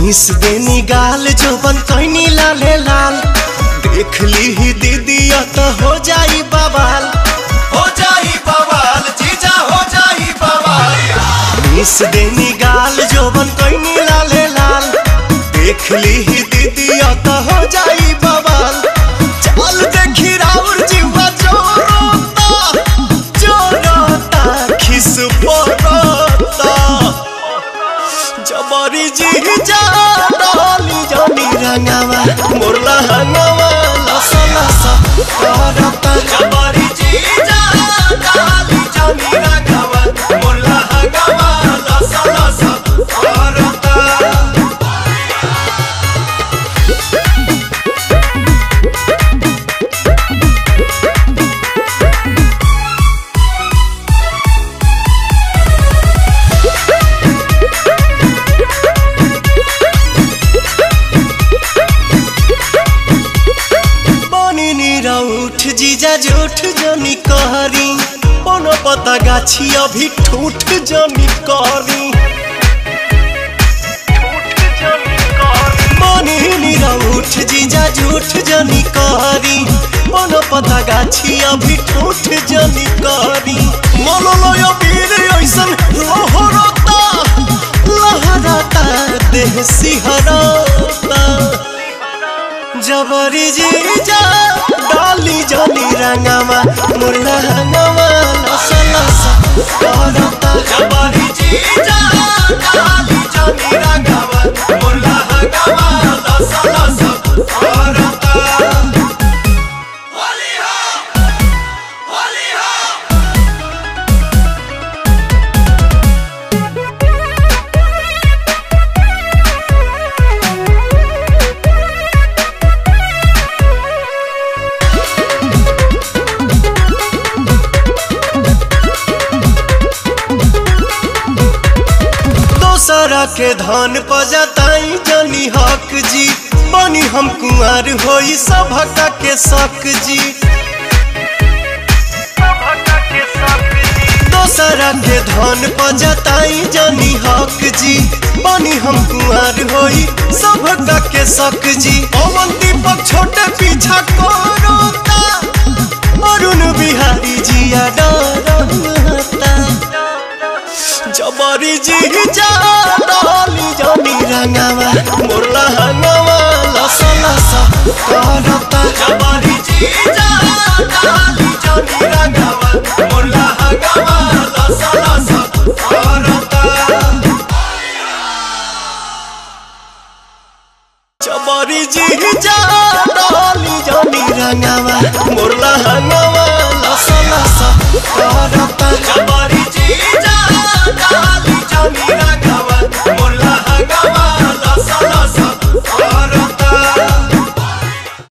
Miss देनी गाल जोबन कैनी लाले लाल, देख ली ही दीदी तो हो जाई बवाल, हो जाई बवाल जीजा हो जाई बवाल। मिस देनी गाल जोबन कैनी लाले लाल, देख ली ही दीदी तो हो जाई बवाल। चल देखी राउर जीवा जोरोता जोरोता खिस पोरोता, जबरी जी जा डाली जानी रंगावा मोरला हंगावा लसा लसा करता। जबरी जी जा डाली जानी रंगावा मोरला हंगावा लसा लसा करता। जीजा झूठ जनी कहरी, पन पता गाछी अभी ठूठ जनी करी। मनी निरउठ जीजा झूठ जनी कहरी, पन पता गाछी अभी ठूठ जनी करी। मनोलय वीर ऐसन लहरता लहरता देह सिहरता, जबरी जी जा डाली जानी रंगावा मोरला हंगावा लसा लसा करता। जबरी जी जा डाली जानी रंगावा मोरला हंगावा लसा लसा करता। होली हो होली हो। दोसरा के धान पजताई जनी हक जी, बनी हम कुंवर होई सभका के शक जी। दोसरा के धान पजताई जनी हक जी, बनी हम कुंवर होई सभका के शक जी। पवन दीपक छोटे पीछा करता, अरुण बिहारी जिया डरता। जबरी जी जा डाली जानी रंगावा मोरला हंगावा लसा लसा करता। जबरी जी जा डाली जानी रंगावा मोरला हंगावा लसा लसा।